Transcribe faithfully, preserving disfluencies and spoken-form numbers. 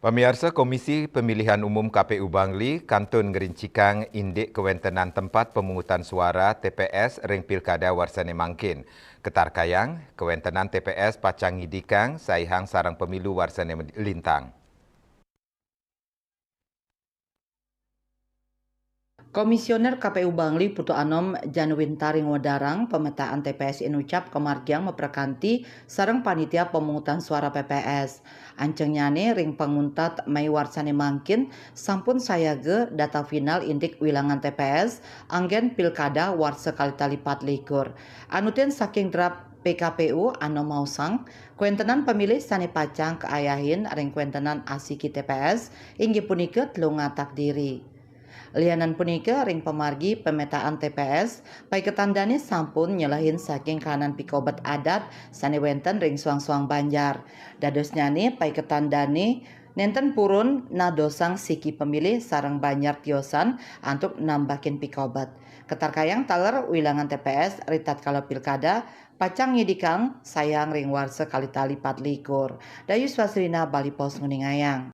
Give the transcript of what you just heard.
Pamiarsa, Komisi Pemilihan Umum K P U Bangli kantun ngerincikang indik kewentenan tempat pemungutan suara T P S ring pilkada warsane mangkin. Ketarkayang, kewentenan T P S pacang ngidikang saihang sareng pemilu warsane lintang. Komisioner K P U Bangli Putu Anom Janwinta ring wedarang pemetaan T P S inucap kamargiang maprakanti sareng panitia pemungutan suara P P S. Ancengnyane ring panguntat Mei warsane mangkin sampun sayaga data final indik wilangan T P S anggen pilkada warsa kalih tali pat likur. Anutin saking drap P K P U Anom maosang, kwentenan pemilih sane pacang kaayahin ring kwentenan asiki T P S inggih punika telung atak diri. Lianan punika, ring pamargi pemetaan T P S, paiketan dane sampun nyelehin saking kahanan pikobet adat sane wenten ring suang-suang banjar. Dadosnyane paiketan dane nenten purun nadosang siki pemilih sareng banjar tiosan antuk nambakin pikobet. Ketarkayang taler wilangan T P S ritatkala pilkada pacang ngidikang saihang ring warsa kalih tali pat likur. Dayus Wasrina, Bali Post, nguningayang.